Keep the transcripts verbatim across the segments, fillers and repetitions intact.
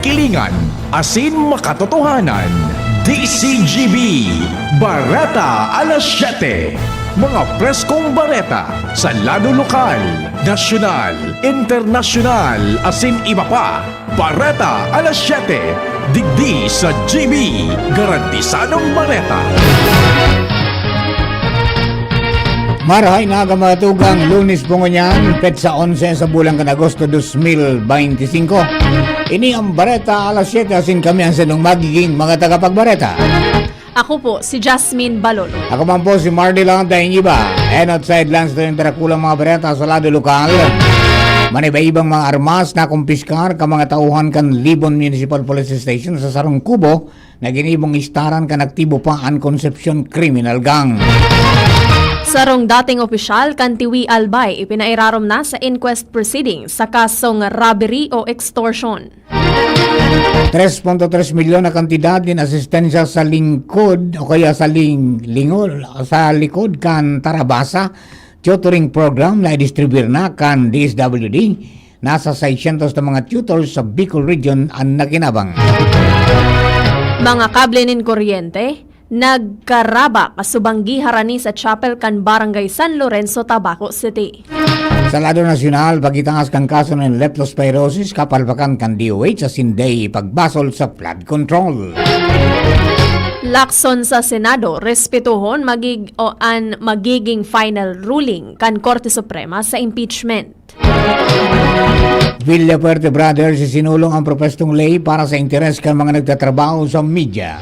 Kilingan asin makatotohanan. D C G B, Bareta alas siyete. Mga preskong bareta sa lado lokal, nasyonal, internasyonal, asin iba pa. Bareta alas siyete, digdi sa G B, garantisadong bareta. Marahay na aga, mga tugang, Lunes po ngunyan, petsa onse sa bulan kan Agosto dos mil beinti singko. Ini ang Bareta alas siyete, asin kami ang sinong magiging mga tagapagbareta. Ako po si Jasmine Balolo. Ako man po si Mardy Lanta Ingiba. And outside lands na yung darakulang mga bareta sa lado lokal. Maniba-ibang mga armas na kumpiskar ka mga tauhan kan Libon Municipal Police Station sa sarong kubo na ginibong istaran kan aktibo pa an Concepcion Criminal Gang. Sarong dating opisyal kan Tiwi Albay ipinairarom na sa inquest proceedings sa kasong robbery o extortion. Tres punto tres milyon na kantidad nin asistensya sa lingkod o kaya sa ling-, lingol, sa likod kan Tarabasa Tutoring Program na idistribuyar na kan D S W D. Nasa seiscientos na mga tutors sa Bicol Region an nakinabang. Mga kable nin kuryente, nagkaraba kasubang giharani sa chapel kan Barangay San Lorenzo, Tabaco City. Sa lado nasyonal, pagitaas kan kaso nin leptospirosis, kapalpakan kan D O H asin dai pagbasol sa flood control. Lakson sa Senado, respetuhon magig-, o an magiging final ruling kan Korte Suprema sa impeachment. Villafuerte Brothers isinulong ang propwestong ley para sa interes kan mga nagtatrabaho sa media.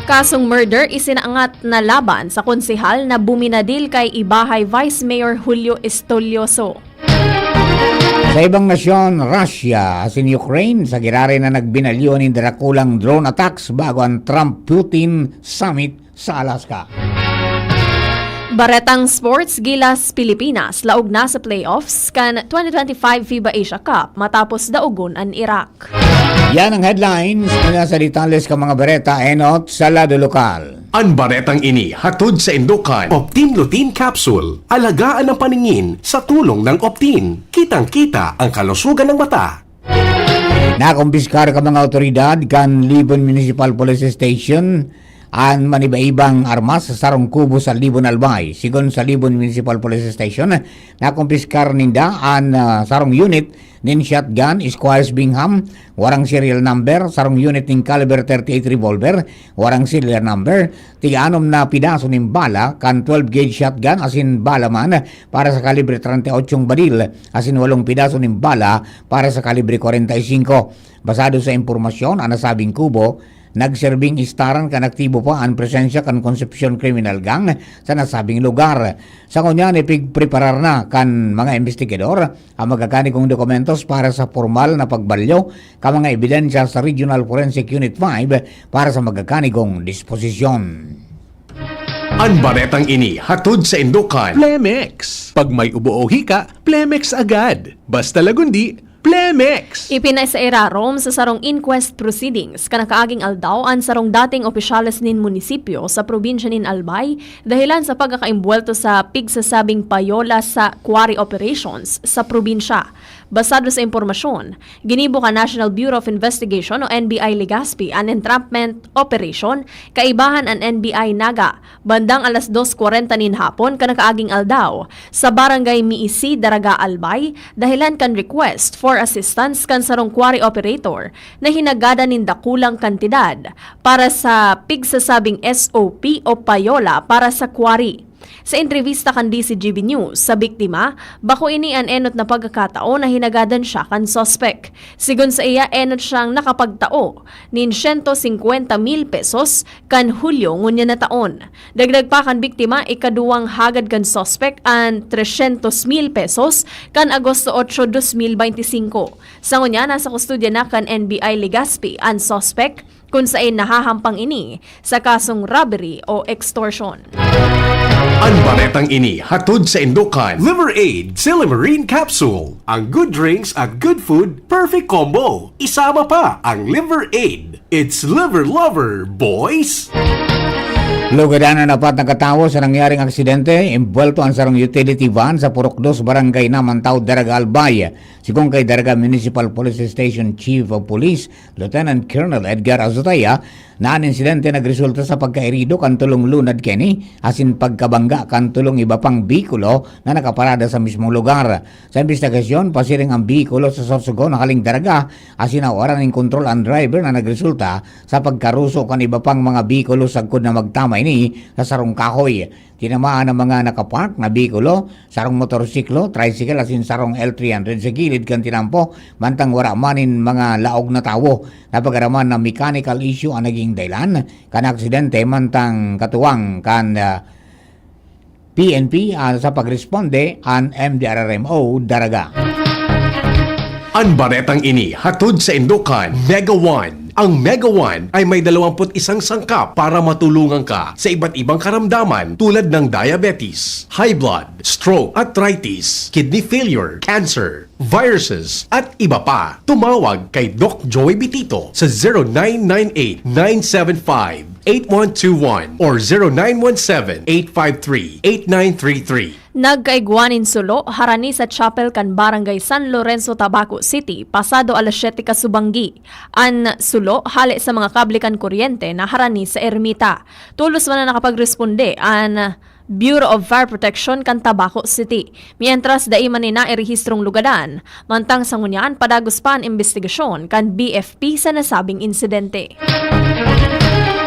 Kasong murder isinangat na laban sa konsehal na buminadil kay Ibahay Vice Mayor Julio Estolioso. Sa ibang nasyon, Russia asin Ukraine, sa giraray na nagbinalyuan nin darakulang drone attacks bago ang Trump-Putin summit sa Alaska. Baretang sports, Gilas Pilipinas laog na sa playoffs kan twenty twenty-five FIBA Asia Cup matapos daogon an Iraq. Yan ang headlines. Mula sa detalles kan mga bareta, enot sa lado lokal. An baretang ini hatod sa indukan Optin Lutein Capsule. Alagaan ang paningin sa tulong ng Optin. Kitang-kita ang kalusugan ng mata. Nakumpiskar kan mga awtoridad kan Libon Municipal Police Station an maniba-ibang armas sa sarong kubo sa Libon, Albay. Sigon sa Libon Municipal Police Station, nakumpiskar ninda an, ah, sarong unit nin shotgun, Squires Bingham, warang serial number, sarong unit nin caliber thirty-eight revolver, warang serial number, tiga-anom na pidaso nin bala kan twelve gauge shotgun asin bala man para sa kalibre treinta y ocho baril, asin walong pidaso nin bala para sa kalibre kwarenta y singko. Basado sa impormasyon, an nasabing kubo nagserbing istaran kan aktibo pa an presensya kan Concepcion Criminal Gang sa nasabing lugar. Sa ngunyan, ipigpreparar na kan mga investigador ang magakanigong dokumentos para sa pormal na pagbalyo kan mga ebidensya sa Regional Forensic Unit five para sa magakanigong disposisyon. An baretang ini hatod sa indukan Plemex. Pag may ubo o hika, Plemex agad. Basta Lagundi, Plemex. Ipinasairarom sa sarong inquest proceedings kan nakaaging aldaw an sarong dating opisyales nin munisipyo sa probinsya nin Albay dahilan sa pagkakaimbwelto sa pigsasabing payola sa quarry operations sa probinsya. Basado sa impormasyon, ginibo kan National Bureau of Investigation o N B I Legazpi an entrapment operation kaibahan an N B I Naga bandang alas dos kwarenta nin hapon kan nakaaging aldaw sa Barangay Miisi, Daraga, Albay, dahilan kan request for assistance kan sarong quarry operator na hinagadan nin dakulang kantidad para sa pigsasabing S O P o payola para sa quarry. Sa entrevista kan D C G B News sa biktima, bako ini an enot na pagkakataon na hinagadan siya kan suspek. Sigon saiya, enot siyang nakapagtao nin siyento singkwenta mil pesos kan Hulyo ngunyan na taon. Dagdag pa kan biktima, ikaduwang hagad kan suspek an tresyentos mil pesos kan Agosto otso, dos mil beinti singko. Sa ngunyan, nasa kustodya na kan N B I Legazpi an suspek, kun saen nahahampang ini sa kasong robbery o extortion. An baretang ini hatod sa indukan Liver Aid Silimarine Capsule. Ang good drinks at good food, perfect combo. Isama pa ang Liver Aid. It's Liver Lover, boys! Lugadan an apat na katawo sa nangyaring aksidente, imbuwelto an sarong utility van sa Purok Dos, Barangay Namantaw, Daraga, Albay. Sigon kay Daraga Municipal Police Station Chief of Police, Lieutenant Colonel Edgar Azotea, na an insidente nagresulta sa pagkairido kan tolong lunad kaini asin pagkabangga kan tolong iba pang behikulo na nakaparada sa mismong lugar. Sa imbestigasyon, pasiring an behikulo sa Sorsogon na haling Daraga asin nawaran nin kontrol an driver na nagresulta sa pagkaruso kan iba pang mga behikulo sagkod na magtama ini sa sarong kahoy. Tinamaan an mga nakapark na behikulo, sarong motorsiklo, tricycle asin sarong L three hundred sa gilid kan tinampo, mantang wara man nin mga laog na tawo. Napag-araman na mechanical issue an naging dahilan kan aksidente, mantang katuwang kan, ah, P N P, ah, sa pagresponde an M D R R M O Daraga. An baretang ini hatod saindo kan Mega One. Ang Mega One ay may dalawampu't isang sangkap para matulungan ka sa iba't ibang karamdaman tulad ng diabetes, high blood, stroke, arthritis, kidney failure, cancer, viruses, at iba pa. Tumawag kay Doc Joey Bitito sa zero nine nine eight, nine seven five, eight one two one or zero nine one seven, eight five three, eight nine three three. Nagkaigwa nin sulo harani sa chapel kan Barangay San Lorenzo, Tabaco City, pasado alas siyete kasubanggi. An sulo hale sa mga kable kan kuryente na harani sa ermita. Tolos man na nakapagresponde an Bureau of Fire Protection kan Tabaco City, mientras dai man nin nairehistrong lugadan. Mantang sa ngunyan, padagos pa an imbestigasyon kan B F P sa nasabing insidente.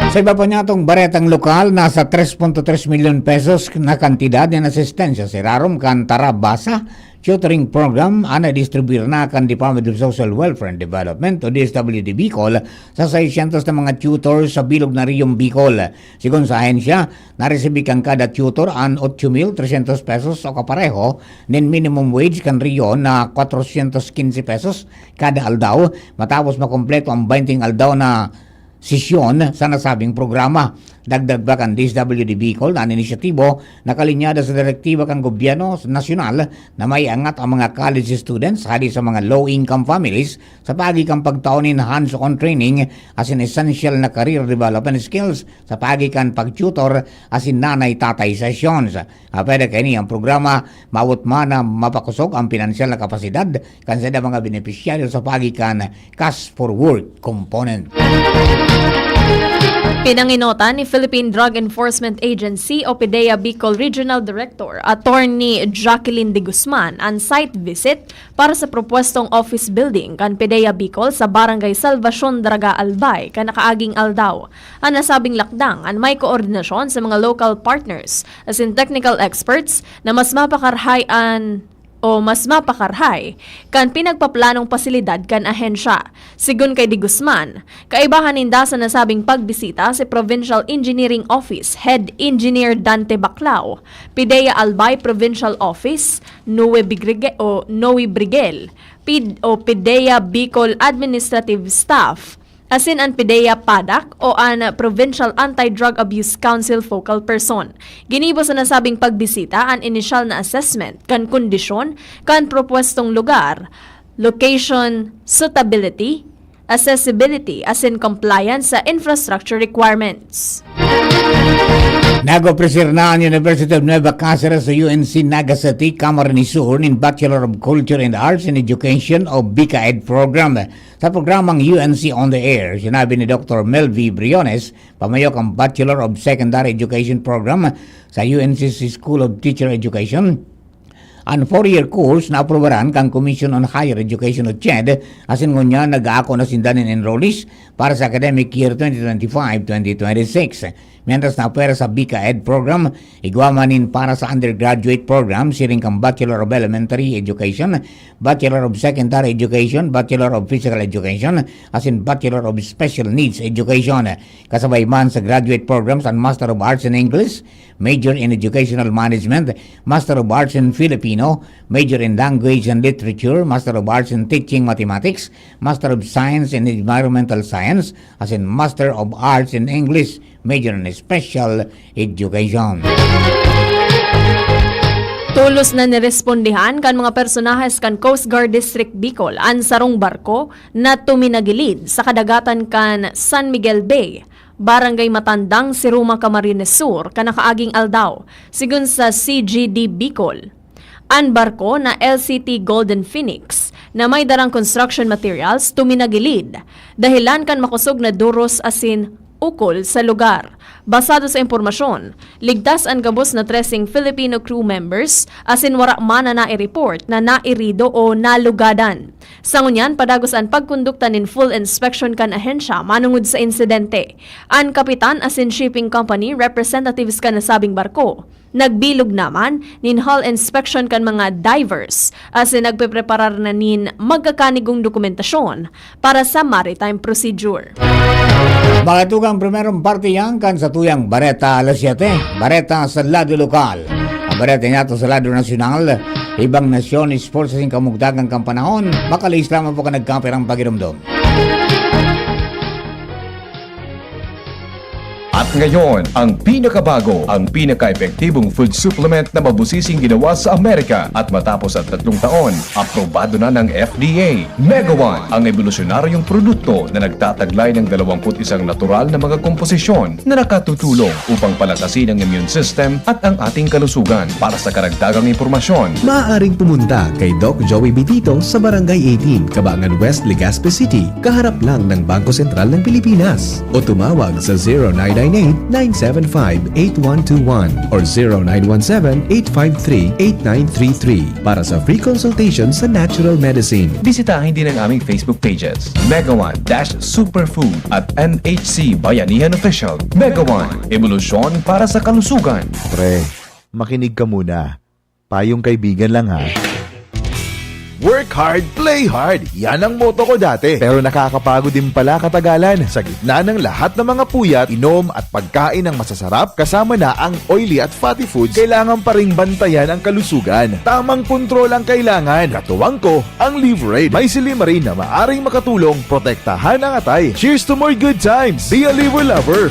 Sa iba pa niyatong baretang lokal, nasa tres punto tres milyon pesos na kantidad nin asistensya sa irarom kan Tarabasa Tutoring Program an nadistribuir na kan Department of Social Welfare and Development o D S W D Bicol sa seiscientos na mga tutor sa bilog na reyong Bicol. Sigon sa ahensya, naresibi kan kada tutor an otso mil trescientos pesos o kapareho nin minimum wage kan rehiyon na kwatrosyentos kinse pesos kada aldaw, matapos makompleto an baynte aldaw na sesyon sa nasabing programa. Dagdag pa kan D S W D Bicol na an inisyatibo nakalinyada sa direktiba kan gobyerno nasyonal na maiangat ang mga college students hali sa mga low-income families sa paagi kan pagtao nin hands-on training asin essential na career development skills sa paagi kan pag-tutor asin nanay-tatay sessions. Apwede kaini ang programa, mawot man na mapakosog ang pinansyal na kapasidad kan saindang mga benepisyaryo sa paagi kan Cash for Work component. Pinangenotan ni Philippine Drug Enforcement Agency o PDEA Bicol Regional Director Attorney Jacqueline De Guzman an site visit para sa propwestong office building kan PDEA Bicol sa Barangay Salvacion, Daraga, Albay, kan nakaaging aldaw. An nasabing lakdang an may koordinasyon sa mga local partners asin technical experts na mas mapakarhay an o mas mapakarhay kan pinagpaplanong pasilidad kan ahensya. Sigon kay De Guzman, kaibahan ninda sa nasabing pagbisita si Provincial Engineering Office Head Engineer Dante Baclao, PDEA Albay Provincial Office Noe Bigrige-, o Noe Brigel, PID o PDEA Bicol Administrative Staff, asin an PDEA PADAC o an Provincial Anti-Drug Abuse Council Focal Person. Ginibo sa nasabing pagbisita an inisyal na assessment kan kondisyon kan propwestong lugar, location, suitability, accessibility, asin compliance sa infrastructure requirements. Nag-opresir na an University of Nueva Cáceres sa U N C Naga City, Camarines Sur, nin Bachelor of Culture and Arts in Education o BICA-Ed program. Sa programang U N C On the Air, sinabi ni Doktor Melvi Briones, pamayo kan Bachelor of Secondary Education program sa U N C School of Teacher Education, an four-year course na aprubaran kan Commission on Higher Education o CHED, asin ngunyan nag-aako na sinda nin enrollees para sa academic year twenty twenty-five, twenty twenty-six. Mientras na pwera sa BICA-Ed program, igwa man nin para sa undergraduate program, siring kan Bachelor of Elementary Education, Bachelor of Secondary Education, Bachelor of Physical Education, asin Bachelor of Special Needs Education. Kasabay man sa graduate programs an Master of Arts in English, major in Educational Management, Master of Arts in Filipino, major in Language and Literature, Master of Arts in Teaching Mathematics, Master of Science in Environmental Science, asin Master of Arts in English, major in Special Education. Tolos na nirespondihan kan mga personahes kan Coast Guard District Bicol an sarong barko na tuminagilid sa kadagatan kan San Miguel Bay, Barangay Matandang, Siruma, Camarines Sur, kan nakaaging aldaw, sigon sa C G D Bicol. An barko na L C T Golden Phoenix, na may darang construction materials, tuminagilid, dahelan kan makosog na duros asin ukol sa lugar. Basado sa impormasyon, ligtas an gabos na treseng Filipino crew members asin wara man na nai-report na nairido o nalugadan. Sa ngunyan, padagos an pagkondukta nin full inspection kan ahensya manongod sa insidente. An kapitan asin shipping company representatives kan nasabing barko nagbilog naman nin hull inspection kan mga divers asin nagpepreparar na nin magkakanigong dokumentasyon para sa maritime procedure. Mga tugang, primerong parte yan kan satuyang Bareta alas siyete. Bareta sa lado lokal. Ang bareta niya to sa lado nasyonal. Ibang nasyon, sports sa singkamugdagan kang panahon. Makalihis lamang po ka nagkapirang pagirumdom. At ngayon, ang pinakabago, ang pinaka-epektibong food supplement na mabusising ginawa sa Amerika at matapos ang tatlong taon, aprobado na ng F D A. Megawan, ang ebolusyonaryong produkto na nagtataglay ng dalawampu't isang natural na mga komposisyon na nakatutulong upang palakasin ang immune system at ang ating kalusugan. Para sa karagdagang impormasyon, maaaring pumunta kay Doc Joey Bitito sa Barangay eighteen, Cabangan West, Legazpi City, kaharap lang ng Bangko Sentral ng Pilipinas. O tumawag sa zero nine nine eight, nine seven five, eight one two one or zero nine one seven, eight five three, eight nine three three para sa free consultation sa natural medicine. Bisitahin din ang aming Facebook pages, Megawan dash Superfood at N H C Bayanihan Official. Megawan, ebolusyon para sa kalusugan. Pre, makinig ka muna. Payong kaibigan lang ha. Work hard, play hard. Yan ang motto ko dati. Pero nakakapagod din pala katagalan. Sa gitna ng lahat ng mga puyat, inom at pagkain ng masasarap, kasama na ang oily at fatty foods, kailangan pa ring bantayan ang kalusugan. Tamang kontrol ang kailangan. Katuwang ko, ang Liverade. May silimarin na maaring makatulong protektahan ang atay. Cheers to more good times! Be a Liver Lover!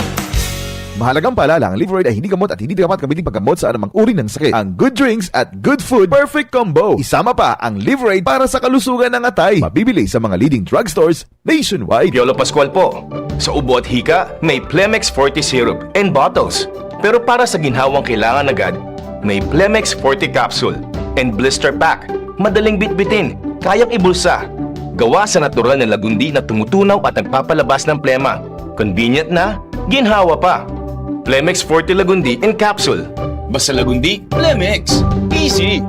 Mahalagang paalala, ang Liverade ay hindi gamot at hindi dapat gamitin paggamot sa anumang uri ng sakit. Ang good drinks at good food, perfect combo. Isama pa ang Liverade para sa kalusugan ng atay. Mabibili sa mga leading drugstores nationwide. Piolo Pascual po. Sa ubo at hika, may Plemex Forte Syrup and bottles. Pero para sa ginhawang kailangan agad, may Plemex Forte Capsule and Blister Pack. Madaling bitbitin, kayang ibulsa. Gawa sa natural na lagundi na tumutunaw at nagpapalabas ng plema. Convenient na, ginhawa pa. Plemex Forte Lagundi in Capsule. Basta Lagundi, Plemex. Easy!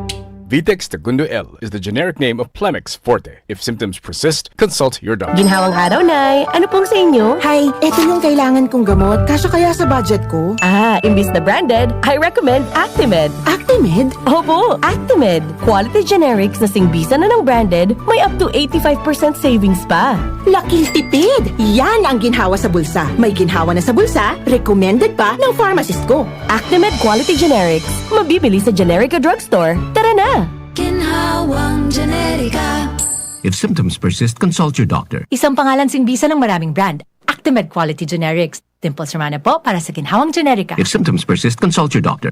Vitex Tagundo L is the generic name of Plemex Forte. If symptoms persist, consult your doctor. Ginhawang araw, Nay! Ano pong sa inyo? Hay, eto yung kailangan kong gamot. Kasya kaya sa budget ko? Ah, imbis na branded, I recommend Actimed. Actimed? Opo, Actimed. Quality generics na singbisa na ng branded, may up to eighty-five percent savings pa. Laking tipid! Yan ang ginhawa sa bulsa. May ginhawa na sa bulsa, recommended pa ng pharmacist ko. Actimed Quality Generics. Mabibili sa Generica Drugstore. Tara na! Ginhawang Generika. If symptoms persist, consult your doctor. Isang pangalan singbisa ng maraming brand. Actimed Quality Generics. Dimples Romana po para sa Ginhawang Generika. If symptoms persist, consult your doctor.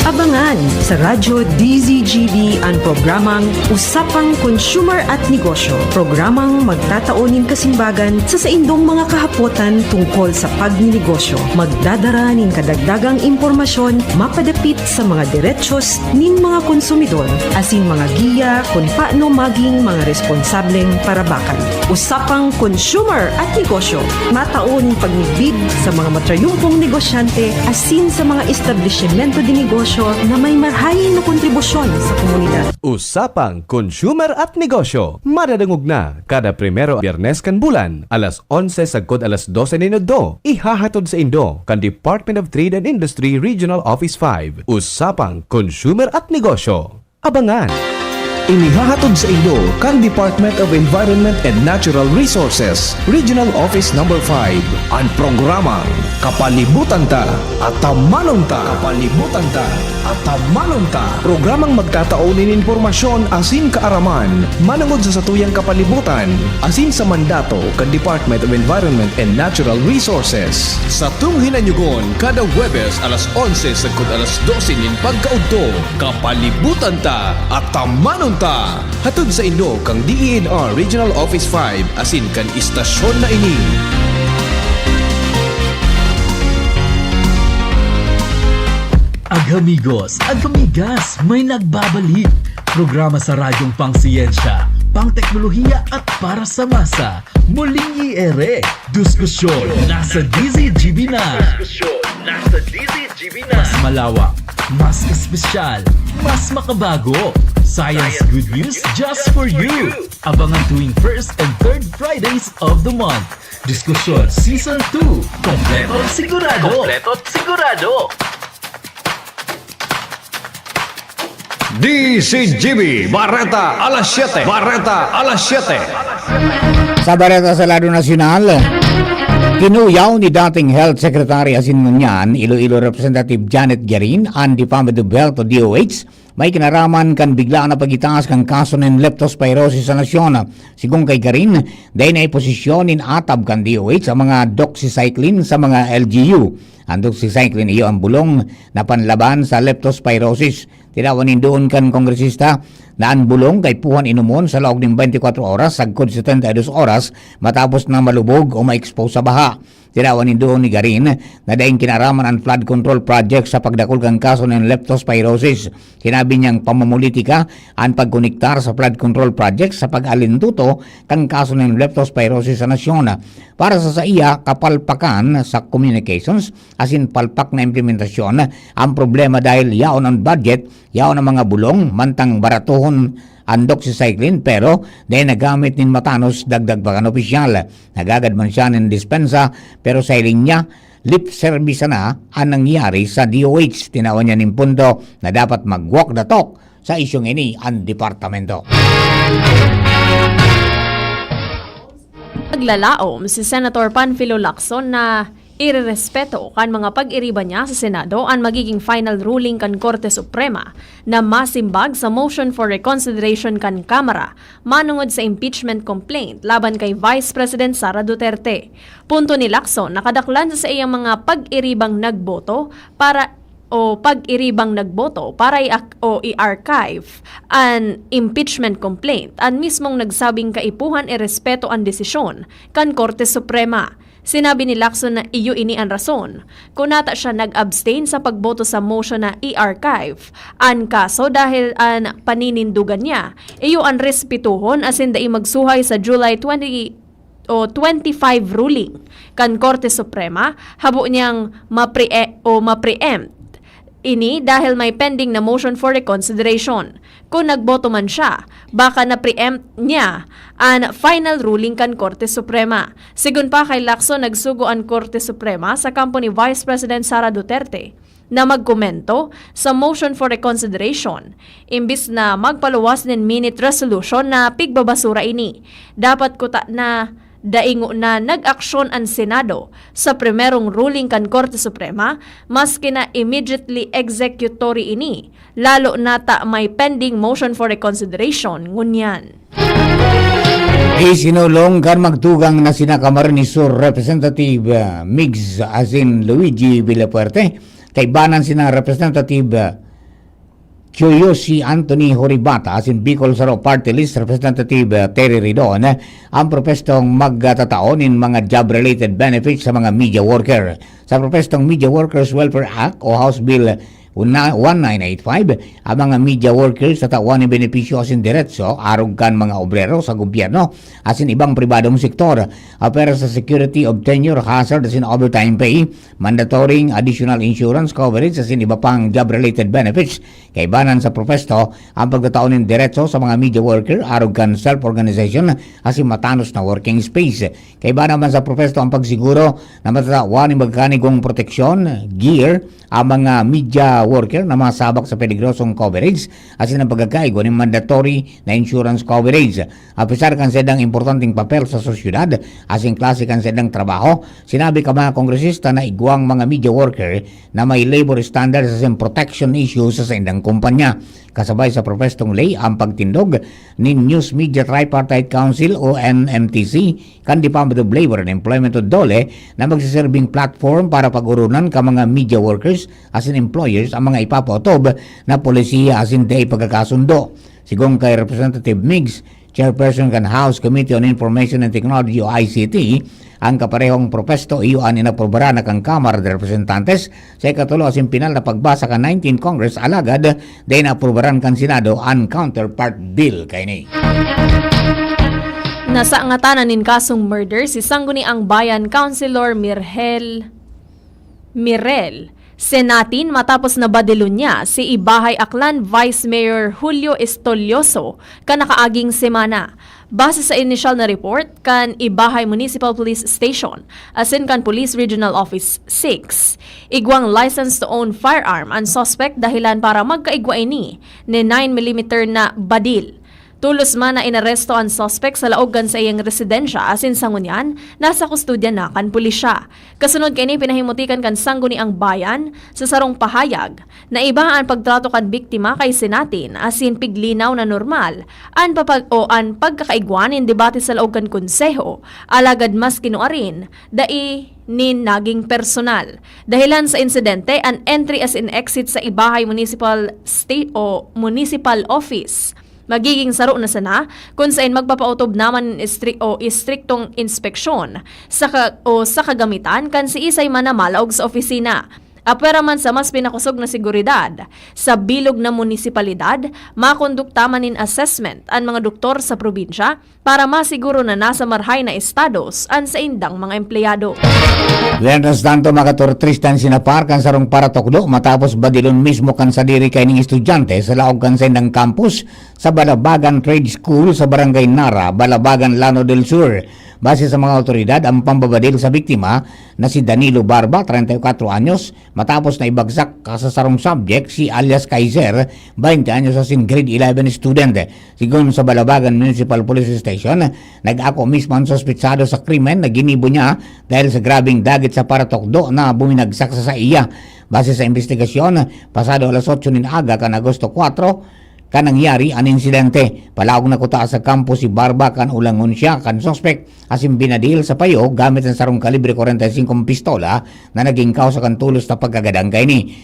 Abangan sa Radyo D Z G B ang programang Usapang Consumer at Negosyo. Programang magtatao nin kasimbagan sa saindong mga kahapotan tungkol sa pagninegosyo. Magdadara nin kadagdagang impormasyon mapadapit sa mga derechos nin mga konsumidor, asin mga giya kun paano maging mga responsableng parabakan. Usapang Consumer at Negosyo, matao nin pagmigbid sa mga matrayumpong negosyante asin sa mga establisimento de negosyo na may marahay na kontribusyon sa komunidad. Usapang Consumer at Negosyo, madadangog na kada primero Biyernes kan bulan, alas onse sagkod alas dose nin udto. Ihahatod saindo kan Department of Trade and Industry Regional Office five. Usapang Consumer at Negosyo. Abangan! Inihahatod saindo kan Department of Environment and Natural Resources, Regional Office Number five, an programang Kapalibutan Ta, Atamanon Ta. Kapalibutan Ta, Atamanon Ta. Programang magtatao nin impormasyon asin kaaraman manongod sa satuyang kapalibutan asin sa mandato kan Department of Environment and Natural Resources. Satong hinanyugon kada Huwebes alas onse sagkod alas dose nin pagkaudto. Kapalibutan Ta, Atamanon Ta. Hatod saindo kan D E N R Regional Office five asin kan istasyon na ini. Agamigos, agamigas, may nagbabalik. Programa sa radyong pangsiyensya, pangteknolohiya at para sa masa. Muling i-ere, diskusyon nasa D Z G B na. Diskusyon nasa D Z G B na. Mas malawak, mas espesyal, mas makabago. Science good news just for you. Abangan tuwing first and third Fridays of the month. Diskusyon Season two. Kompleto at sigurado. Kompleto at sigurado. D Z G B, Bareta alas siyete. Bareta alas siyete. Sa Bareta sa Lado Nasyonal, tinuyaw ni dating Health Secretary asin ngunyan Iloilo Representative Janet Garin an Department of Health o D O H may kinaraman kan biglaan na pag-itaas kan kaso nin leptospirosis sa nasyon. Sigon kay Garin, dai na iposisyon nin atab kan D O H ang mga doxycycline sa mga L G U. Ang doxycycline iyo ang bulong na panlaban sa leptospirosis. Tinawan nin duon kan kongresista na an bulong kaipuhan inomon sa laog nin twenty-four oras sagkod setenta y dos oras matapos na malubog o ma-expose sa baha. Tinawan nin duon ni Garin na daing kinaraman an flood control project sa pagdakul kan kaso nin leptospirosis. Sinabi niyang pamumulitika an pagkonektar sa flood control project sa pag-alintuto kan kaso nin leptospirosis sa nasyon. Para sa saiya, kapalpakan sa communications asin palpak na implementasyon. Ang problema dahil yaon an budget, yaon an mga bulong, mantang baratohon an doxycycline, pero dai nagamit nin matanos, dagdag pa kan opisyal. Nagagad man siya nin dispensa, pero sa hiling niya, lip service sana an nangyari sa D O H. Tinawan niya nin punto na dapat mag-walk the talk sa isyong ini an departamento. Naglalaom si Senator Panfilo Lacson na irerespeto kan mga pag-iriba niya sa Senado an magiging final ruling kan Korte Suprema na masimbag sa motion for reconsideration kan Kamara manungod sa impeachment complaint laban kay Vice President Sara Duterte. Punto ni Lacson na kadaklan sa saiyang mga pag-iribang nagboto para o pag-iribang nagboto para i-, o i-archive an impeachment complaint, an mismong nagsabing kaipuhan irespeto an desisyon kan Korte Suprema. Sinabi ni Lacson na iyo ini an rason kun nata siya nag-abstain sa pagboto sa motion na i-archive an kaso dahil an paninindugan niya iyo an respetohon asin dai magsuhay sa July twenty o twenty-five ruling kan Korte Suprema, habo niyang mapre- o ma-preempt ini dahil may pending na motion for reconsideration. Kung nagboto man siya, baka na-preempt niya an final ruling kan Korte Suprema. Sigon pa kay Lacson, nagsugo an Korte Suprema sa kampo ni Vice President Sara Duterte na magkomento sa motion for reconsideration, imbis na magpaluwas nin minute resolution na pigbabasura ini. Dapat kuta na daingo na nag-aksyon an Senado sa primerong ruling kan Korte Suprema, maski na immediately executory ini, lalo na ta may pending motion for reconsideration ngunyan. Isinulong kan magtugang na sina Camarines Sur Representative, ah, Migs asin Luigi Villafuerte, kaibanan sina Representative, ah, Chuyosi Anthony Horibata asin Bicol Saro Party List Representative, ah, Terry Ridon, ah, ang propestong magtatao nin mga job-related benefits sa mga media worker. Sa propestong Media Workers Welfare Act o House Bill una-, one nine eight five, ang mga media workers tatawan nin benepisyo asin diretso arog kan mga obrero sa gobyerno asin ibang pribadong sektor. Apwera sa security of tenure, hazard asin overtime pay, mandatory additional insurance coverage asin iba pang job-related benefits. Kaibanan sa propesto ang pagtatao nin diretso sa mga media worker arog kan self-organization asin matanos na working space. Kaiba naman sa propesto ang pagsiguro na matatawan nin magkakanigong proteksyon, gear, ang mga media worker na masabak sa peligrosong coverage asin ang pagkakaigwa nin mandatory na insurance coverage. Apisar kan saindang importanteng papel sa sosyedad asin klase kan saindang trabaho, sinabi kan mga kongresista na igwang mga media worker na may labor standards asin protection issues sa saindang kumpanya. Kasabay sa propestong ley ang pagtindog nin News Media Tripartite Council o N M T C kan Department of Labor and Employment o DOLE na magsiserbing platform para pag-oronan kan mga media workers asin employers ang mga ipapaotob na polisiya asin dai pagkakasundo. Sigon kay Representative Migs, chairperson kan House Committee on Information and Technology o I C T, An kaparehong propesto iyo an inaprubaran na kan Kamara de Representantes sa ikatulo asin pinal na pagbasa kan nineteenth Congress, alagad dai naaprubaran kan Senado an counterpart bill kaini. Nasangatanan nin kasong murder si Sangguniang Bayan Councilor Mirhel Mirel Senatin matapos na badilon niya si Ibahay Aklan Vice Mayor Julio Estolioso kan nakaaging semana. Base sa inisyal na report kan Ibahay Municipal Police Station asin kan Police Regional Office six, igwang license to own firearm an suspect dahilan para magkaigwa ini nin nine millimeter na badil. Tolos man na inaresto an suspek sa laog kan saiyang residensya asin sa ngunyan, nasa kustodya na kan pulisya. Kasunod kaini, pinahimutikan kan Sangguniang Bayan sa sarong pahayag na iba an pagtrato kan biktima kay Senatin asin piglinaw na normal an papag-, o an pagkakaigwa nin debate sa laog kan konseho, alagad mas kinuarin, dai nin naging personal. Dahilan sa insidente, an entry asin exit sa Ibahay Municipal State o Municipal Office magiging saro na sana, kun saen magpapaotob naman nin istri-, o istriktong inspeksyon sa ka-, o sa kagamitan kan siisay man na malaog sa opisina. Apwera man sa mas pinakosog na seguridad, sa bilog na munisipalidad, makondukta man nin assessment an mga doktor sa probinsya para masiguro na nasa marhay na estados an saindang mga empleyado. Mientras tanto, makatortristan sinapar kan sarong paratukdo matapos badilon mismo kan sadiri kaining estudyante sa laog kan saindang campus sa Balabagan Trade School sa Barangay Nara, Balabagan, Lanao del Sur. Base sa mga awtoridad, ang pambabadil sa biktima na si Danilo Barba, treinta y cuatro anyos, matapos na ibagsak ka sa sarong subject si alias Kaiser, baynte anyos, asin grade eleven student. Sigon sa Balabagan Municipal Police Station, nag-ako mismo ang suspetsado sa krimen na ginibo niya dahil sa grabeng dagit sa paratukdo na buminagsak sa saiya. Base sa imbestigasyon, pasado alas otso nin aga kan Agosto kuwatro, ka nangyari an insidente. Palaog na kuta sa kampo si Barba kan ulangon siya kan suspek asin binadil sa payo gamit an sarong kalibre kwarenta y singko pistola na naging kausa kan tulos na pagkagadang kaini.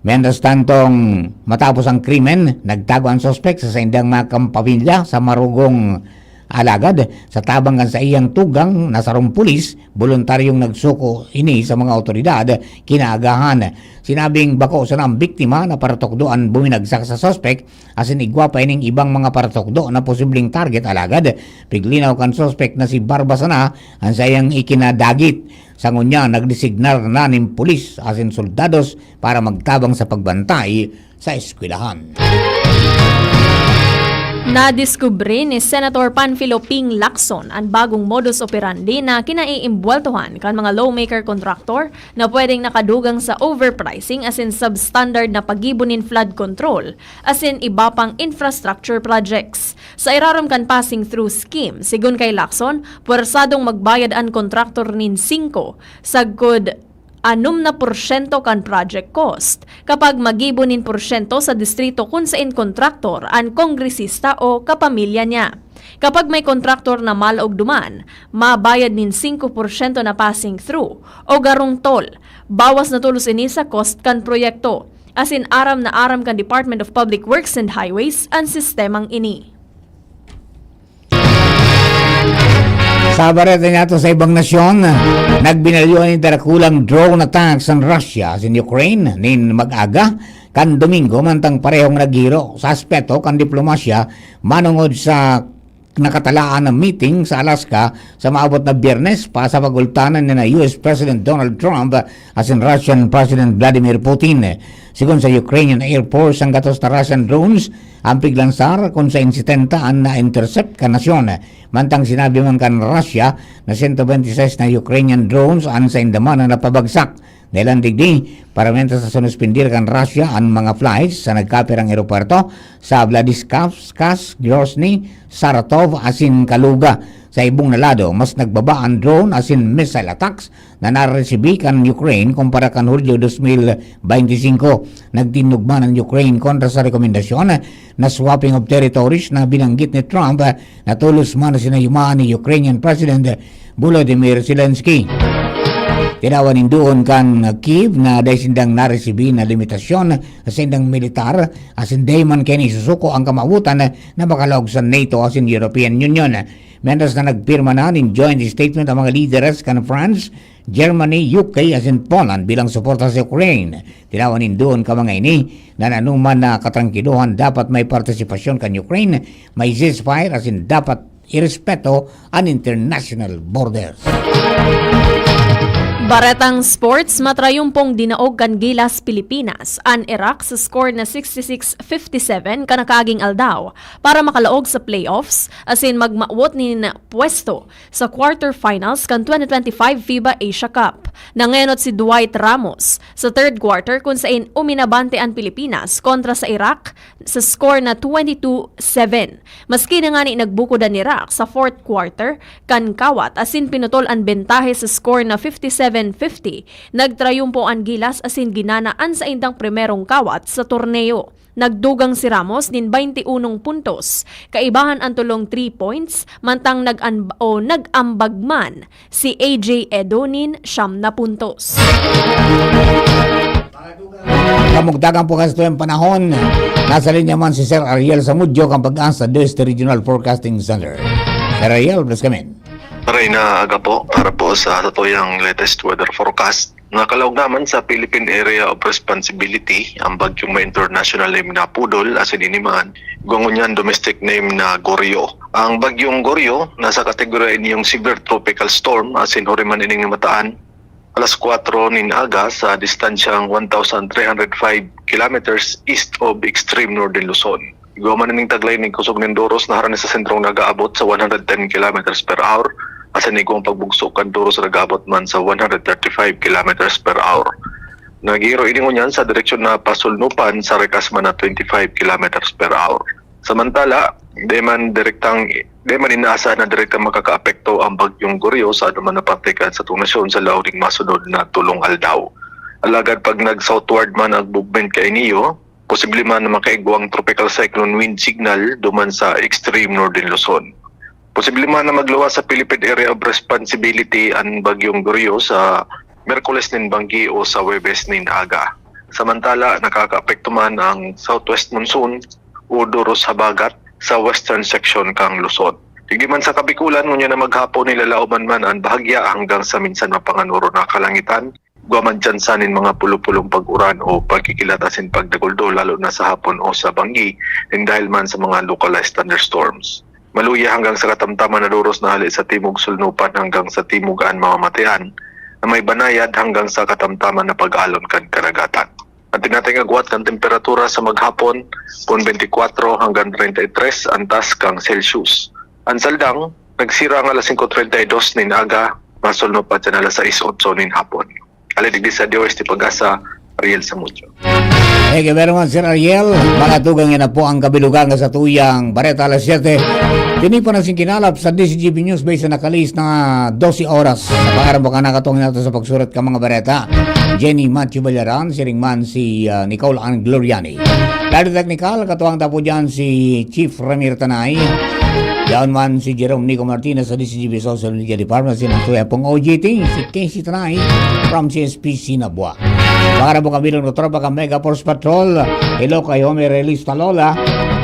Mientras tantong, matapos ang krimen, nagtago ang suspek sa saindang mga kampamilya sa Marugong. Alagad, sa tabang kan saiyang tugang na sarong pulis, boluntaryong nagsuko ini sa mga awtoridad kinaagahan. Sinabing bako sana ang biktima na paratukdo an buminagsak sa suspek, asin igwa pa ining ibang mga paratukdo na posibleng target, alagad piglinaw kan suspek na si Barba sana an saiyang ikinadagit. Sa ngunyan, nagdesignar na nin pulis asin soldados para magtabang sa pagbantay sa eskwelahan. Nadiskubre ni Senator Panfilo Ping Lacson an bagong modus operandi na kinaiimbweltohan kan mga lawmaker kontraktor na pwedeng nakadugang sa overpricing asin substandard na paggibo nin flood control asin iba pang infrastructure projects. Sa irarom kan passing through scheme, sigon kay Lacson, pwersadong magbayad an kontraktor nin singko, sagkod anom na porsyento kan project cost kapag magibo nin porsyento sa distrito kun saen kontraktor an kongresista o kapamilya niya. Kapag may kontraktor na malaog duman, mabayad nin singko porsyento na passing through o garong toll. Bawas na tolos ini sa cost kan proyekto, asin aram na aram kan Department of Public Works and Highways an sistemang ini. Sa bareta niyato sa ibang nasyon, nagbinalyo an darakulang drone attacks an Russia asin Ukraine nin mag-aga kan Domingo, mantang parehong naghiro sa aspeto kan diplomasya manongod sa nakatalaan na meeting sa Alaska sa maabot na Biyernes, pasapagultanan ni na U S President Donald Trump asin Russian President Vladimir Putin. Sigon sa Ukrainian Air Force, sanggatos na Russian drones ang piglansar, kun saen setenta an na-intercept kan nasyon. Mantang sinabi man kan Russia na sento bente y seis na Ukrainian drones an sainda man na napabagsak. Dahelan digdi, paramenta sa sinuspendir kan Russia an mga flights sa nagkapirang eropuwerto sa Vladikavkaz, Grozny, Saratov asin Kaluga. Sa ibong na lado, mas nagbaba an drone asin missile attacks na naresibi kan Ukraine kumpara kan Hulyo dos mil bente singko. Nagtindog man an Ukraine kontra sa rekomendasyon na swapping of territories na binanggit ni Trump na tolos man na sinayumaan ni Ukrainian President Volodymyr Zelensky. Tinawan nin duon kan Kyiv na dai sindang naresibi na limitasyon sa sindang militar, asin dai man kaini susuko ang kamawotan na makalaog sa nato asin European Union. Mientras na nagpirma na nin joint statement ang mga lideres kan France, Germany, U K asin Poland bilang suporta sa Ukraine. Tinawan nin duon kan mga ini na nanuman na katrangkilohan dapat may partisipasyon kan Ukraine, may ceasefire asin dapat irespeto an international borders. Baretang sports, matrayumpong dinaog kan Gilas Pilipinas an Iraq sa score na sixty-six fifty-seven kan nakaaging aldaw para makalaog sa playoffs asin magmawot nin pwesto sa quarterfinals kan twenty twenty-five FIBA Asia Cup. Nangenot si Dwight Ramos sa third quarter kun sain uminabante an Pilipinas kontra sa Iraq sa score na twenty-two seven. Maski na ngani nagbukod an Iraq sa fourth quarter kan kawat asin pinutol an bentahe sa score na fifty-seven fifty, nagtrayumpo an Gilas asin ginana an saindang primerong kawat sa torneo. Nagdugang si Ramos nin baynte unong puntos, kaibahan an tolong three points, mantang nag-, o nag-ambag man si A J Edo nin siyam na puntos. Kamugtakan po kasato yung panahon. Nasa linya man si Sir Ariel Samudyo kan Pag-asa Deste Regional Forecasting Center. Sir Ariel, please come in. Maray na aga po para po sa satuyang latest weather forecast. Nakalaog naman sa Philippine Area of Responsibility ang bagyong may international name na Pudol, asin ini man, igwa ngunyan domestic name na Goryo. Ang bagyong Goryo nasa kategorya ini yung severe tropical storm, asin huri man ining namataan alas kwatro nin aga sa distansyang one thousand three hundred five kilometers east of extreme northern Luzon. Igwa man ning taglay ning kusog nin doros na harani sa sentrong nagaabot sa one hundred ten kilometers per hour, asin igwang pagbugso kan doros nagaabot man sa one hundred thirty-five kilometers per hour. Nagiro ini ngunyan sa direksyon na pasulnupan sa rikas man na twenty-five kilometers per hour. Samantala, di man direktang di man inaasahan na direktang makakaapekto ang Bagyong Goryo sa anuman na parte kan satong nasyon sa laog ning masunod na tolong aldaw. Alagad pag nag-southward man ang movement kainiyo, posible man na makaigwang tropical cyclone wind signal duman sa extreme northern Luzon. Posible man na magluwas sa Philippine Area of Responsibility an Bagyong Goryo sa Miyerkules nin banggi o sa Huwebes nin aga. Samantala, nakakaapekto man ang southwest monsoon o doros habagat sa western section kan Luzon. Digdi man sa Kabikulan, ngunyan na maghapon, nilalaoman man an bahagya hanggang sa minsan mapanganoro na kalangitan. Igwa man tsansa nin mga pulupulong pag-uran o pagkikilat asin pagdaguldo, lalo na sa hapon o sa banggi, nin dahil man sa mga localized thunderstorms. Maluya hanggang sa katamtaman na doros na hale sa timog sulnupan hanggang sa timog an mamamatean na may banayad hanggang sa katamtaman na pag-alon kan karagatan. An tinatay nga agwat kan temperatura sa maghapon, kun twenty-four hanggang thirty-three an taas kan Celsius. An saldang, nagsira ang alas singko treinta y dos nin aga, masulnop pa siya alas sais otso nin hapon. Alay digdi sa D O S T Pag-asa, Ariel Samudio. Thank you very much, Sir Ariel. Mga tugang, yan na po ang kabilugan sa tuyang Bareta alas siyete. Tinipan na sing kinalap sa D C G B News Base na nakalis na dose oras. Sa pangarap mo ka nakatuwang nato sa pagsurat ka mga bareta. Jenny Matthew Ballaran, siring man si ah, Nicole Ann Gloriani. Lalo technical, katuwang tapo dyan si Chief Ramir Tanay. Yaon man si Jerome Nico Martinez sa D C G B Social Media Department, si Nasuya Pong O G T, si Casey Tanay from C S P Sinabwa. Para po kami ng tropa ka Mega Force Patrol, hello kay Homer Relis Talola,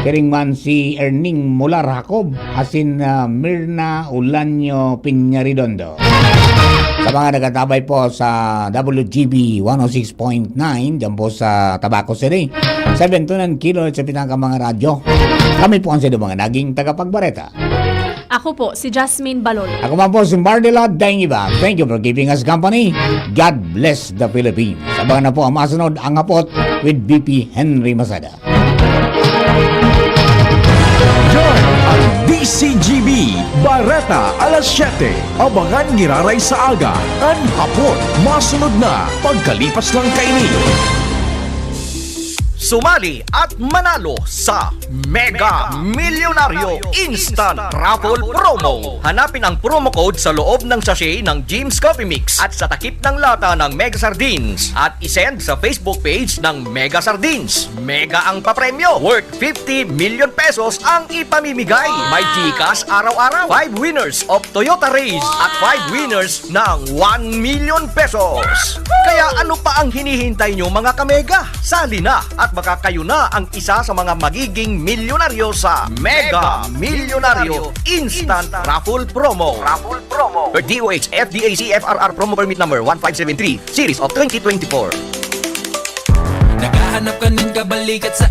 siring man si Erning Mular Jacob, asin ah, Mirna Ulanio Piñaridondo. Sa mga nagtatabay po sa W G B one oh six point nine, dyan po sa Tabaco City, seven to nine kilohertz sa pinaka mga radyo. Kami po ang sino mga naging tagapagbareta. Ako po si Jasmine Balolo. Ako man po si Mardela Daingiba. Thank you for giving us company. God bless the Philippines. Abangan na po ang masunod ang hapot with B P Henry Masada. Yan ang D C G B, Bareta alas siyete. Abangan giraray sa aga, an hapon. Masunod na, pagkalipas lang kaini. Sumali at manalo sa Mega Milyonaryo Instant Raffle Promo. Hanapin ang promo code sa loob ng sachet ng Jim's Coffee Mix at sa takip ng lata ng Mega Sardines at isend sa Facebook page ng Mega Sardines. Mega ang papremyo, worth fifty million pesos ang ipamimigay. May GCash araw-araw. Five winners of Toyota Race at five winners ng one million pesos. Kaya ano pa ang hinihintay nyo, mga kamega? Sali na at baka kayo na ang isa sa mga magiging milyonaryo sa Mega Milyonaryo Instant Raffle Promo. Raffle Promo. Per D O H, F D A C, F R R Promo Permit Number one five seven three, Series of twenty twenty-four. Naghahanap ka nin kabalikat sa